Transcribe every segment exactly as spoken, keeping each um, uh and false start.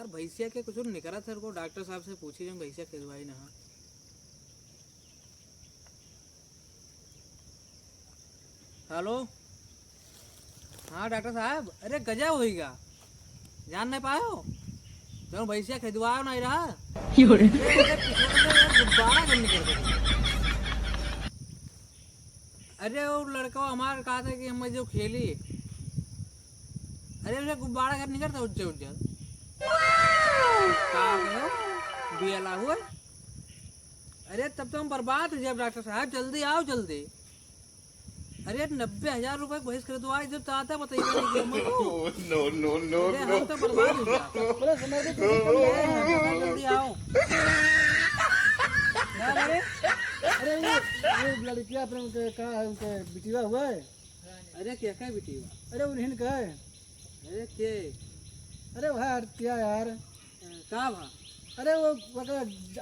यार, भैंसिया के कुछ निकरत है, रुको, डॉक्टर साहब से पूछी, जब भैंसिया खिदवाई ना। हेलो, हाँ डॉक्टर साहब, अरे गजब होइगा, जान नहीं पायो, जब भैंसिया खिदवायो नहीं रहा। यो रे। अरे, अरे, पीछे से गुब्बारा जब निकल गया। अरे, वो लड़का हमार कहा था कि हम जो खेली, अरे, उसे गुब्बारा घर निकलता उज्जर उज्जर। का कहो, बियला हुआ। अरे, तब तो हम बर्बाद हो जाए डॉक्टर साहब, जल्दी आओ, जल्दी। अरे, नब्बे हजार रुपए की भैंस खरीदो, आज जब चाहता बताइए नहीं कि हमको। No, no, no, अरे, हम तो बर्बाद हो जाए। अरे, समय से तो निकल गए हैं, जल्दी आओ। क्या करे? अरे, वो, वो लड़किया अपने उनके, का है, उनके बिटिया हुआ है? अरे, क्या, क्या बिटिया? अरे, उन्हीं का है। अरे, के? अरे, वह आरतिया यार। का भा? अरे, वो, वो का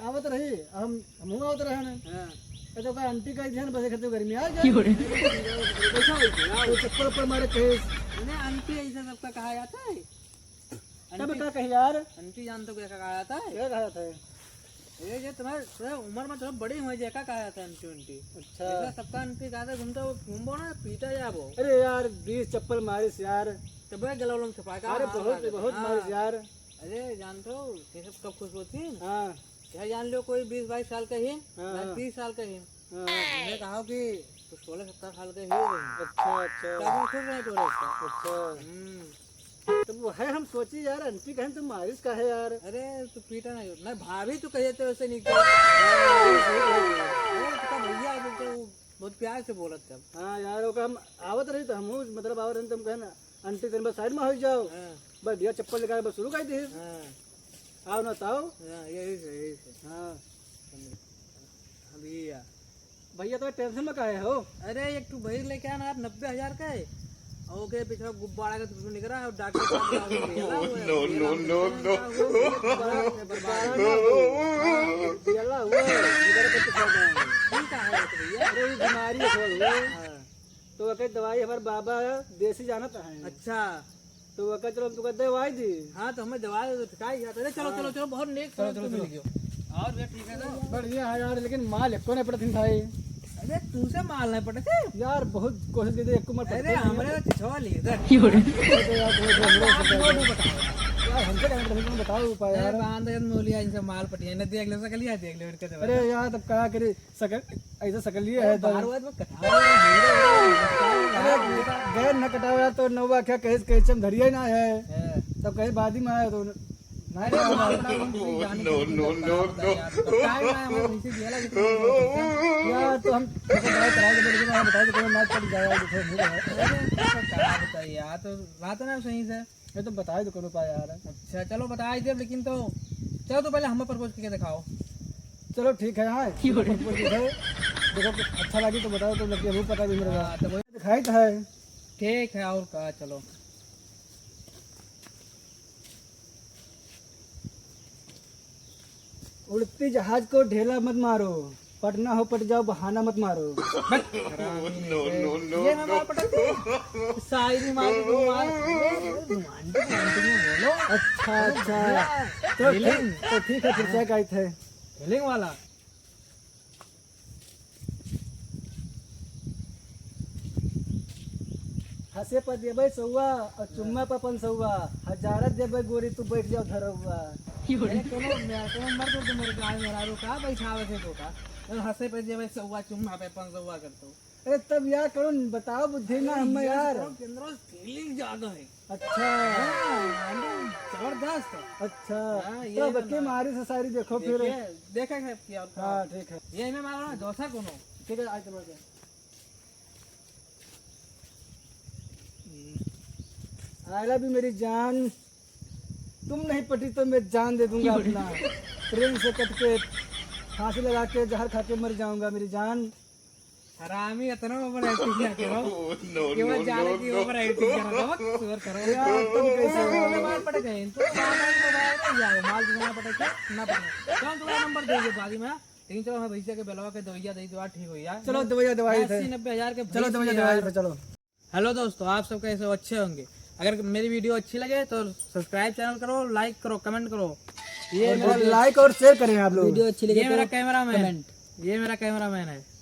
आवत रही, हम, हमहू आवत रहे ना। हाँ। तो का आंटी कही ध्यान बसे खातिर गर्मी आ गया। क्यों रे? कैसा होई थी? आओ। तो चप्पल पर मारे कहे। अरे, आंटी ऐसा सबका कहा जाता है? तब आंटी, का कही यार? आंटी जान तो क्या कहा जाता है? क्या कहा जाता है? ये जे तुम्हारे, तुम्हारे उम्र में थोड़ा बड़ी हुई, जेका कहा जाता है आंटी उंटी। अच्छा। ऐसा सबका आंटी कहा था, घूमता वो घूमबो ना, पीटा जाबो। अरे यार, बीस चप्पल मारिस यार। तो भाई गला उलम छुपा के अरे हाथ बहुत, लगा बहुत देता। मारिस यार। अरे जानते हो, ये सब कब खुश होती है? हाँ। यह जान लो कोई बीस बाईस साल का ही, हाँ, मैं हाँ। तीस साल का ही। हाँ। मैं कहा कि तू सोलह सत्रह साल का ही हो गई। अच्छा, अच्छा। तो मैं खुश नहीं तो रहता। अच्छा। हम्म। तो वो है, हम सोची यार, आंटी कहें तो मारिस का है यार। अरे, तू पीटा नहीं, नहीं, भाभी तू कहे तो ऐसे नहीं किया। हाँ, सही कहे। अरे, उसका भैया है, तो वो बहुत प्यार से बोलत था। हाँ यार, ओका हम आवत रही तो हमहू, मतलब, आवत रही तो हम कहे ना, आंटी तनी बस साइड में हो जाओ। हाँ। बस भैया चप्पल निकाल बस शुरू कर दी। हाँ। आओ ना, तो आओ। हाँ, यही से, यही से। हाँ। अभी या। भैया, तो टेंशन में काहे हो? अरे, एक ठो भैंस लेके आना आप, नब्बे हजार का है। और ओके पीछे गुब्बारा का तो निकला है, और डॉक्टर साहब का और ये वाला हुआ है, No, ये no, वाला no, no। का हुआ है, गुब्बारा से बर्बाद गुब्बारा हो ना गया। हो। हाँ, ये वाला हुआ है, इधर का तो सब है। ठीक है, है तो भैया। अरे, वो बीमारी है, थोड़ा हुआ है। हाँ। तो ओके दवाई हमारे बाबा देसी जानत है। अच्छा। तो ओके चलो, हम तुका दवाई दी। हाँ, तो हमें दवाई तो ठिकाई जाता है। चलो, हाँ। चलो, चलो, बहुत नेक चलो, समय चलो, तुम चलो। मिल गयो। और भैया ठीक है ना? बढ़िया है यार, लेकिन माल एको नहीं पड़त है भाई। अरे, तुमसे माल नहीं पड़त है? यार, बहुत कोशिश की थी, एको माल पड़त अरे, नहीं। हमारे तो पिछवा लिए, देख। क्यों रे? अरे यार, तुम, तुम, तुम, यार, हमसे क्या मतलब, तुम बताओ उपाय अरे, यार। बांध के मोलिया इनसे माल पटिया, न देख ले, सकलिया देख ले, उनके तो अरे यार, तब का करी? सकल, ऐसा सकलिए अरे है तो। बाहर हुआ तो कटाओ, हीरो, हीरो, अरे, हीरो। गैर न कटाओ यार, तो नौवा क्या कहे, कहे चम धरिया ही ना है। हाँ। तब कहीं बाद ही में आया तो ना अरे, कटाओ। मार पड़ा, हम किसी जाने No, के लिए no, no, करता no। है यार। तो टाइम आया, हमें वैसे दिया लगे तो यार, तो हम, तो बताओ, कराओ, तो बोल के बताओ, तो कोई ना पड़ जाए, तो फिर नहीं रहा। अरे, तो क्या बताइए यार, तो बात ना सही से। ये तो बताई दो कोनो उपाय यार। अच्छा, चलो बताई देब, लेकिन तो चलो तो पहले हमें प्रपोज करके दिखाओ। चलो ठीक है, हाँ, क्यों रे? प्रपोज करके दिखाओ। देखो, अच्छा लगी तो बताओ, तो लड़की हमको पता भी मेरे हाँ, को। तो वही दिखाई तो है। ठीक है, और का, चलो। उड़ती जहाज को ढेला मत मारो, पटना हो पट जाओ, बहाना मत मारो। बस, हरामी नहीं थे। No, no, ये ना no। मार पटक दे। शायरी मार के तुम मार। ये, ये romantic, romantic में बोलो। अच्छा, अरे अच्छा। भैया, तो feeling। ठीक, तो ठीक है, फिर क्या कहते हैं? Feeling वाला। हंसे पर देबै सौआ और चुम्मा पर पंसौआ, हजारा देबै गोरी तू बैठ जाओ धरौआ। अरे कोनो, कोनो मर्द तो मेरे गाल में रारू का बैठावे थे तो का? अरे हंसे पे देबै सौआ, चुम्मा पे पंसौआ कर तू। अरे तब यार करो न, बताओ बुद्धि ना अरे हमें यार, यार। करो, के अंदर feeling ज्यादा है। अच्छा। हाँ, मालूम, जबरदस्त। अच्छा। हाँ, ये तो ना बच्चे मार। मारी से शायरी देखो फिर। देखिए, देखेंगे क्या और क्या। हाँ, ठीक है। ये में मारो ना, दूसरा कोनो। ठीक है, आज तुम्हारे। I love you मेरी जान, तुम नहीं पटी तो मैं जान दे दूंगा अपना। ट्रेन से कट के, फांसी लगा के, जहर खा के मर जाऊंगा मेरी जान। हरामी, इतना over acting ना करो। No, केवल no, जाने no, की no। Over acting कर रहा था, बकचोद करो। यार, तुम कैसे हो? माल पट गए, इनको तो माल, माल, माल, माल, माल, माल पट गए, ना पट गए। कौन तुम्हारा नंबर दे दे बाकी में? लेकिन चलो, हमें भैंसिया के बेलवा के दवाइया दे दो, ठीक हो यार। चलो, दवाइया दवाई अस्सी थे। नब्बे हजार के चलो, भैंस दवाइया है दवाई यार। पे चलो। Hello दोस्तों, आप सब कैसे हो? अच्छे होंगे। अगर मेरी video अच्छी लगे तो subscribe channel करो, like करो, comment करो। ये और मेरा, like और share करें आप लोग। Video अच्छी लगे ये तो मेरा cameraman, comment। ये मेरा cameraman है।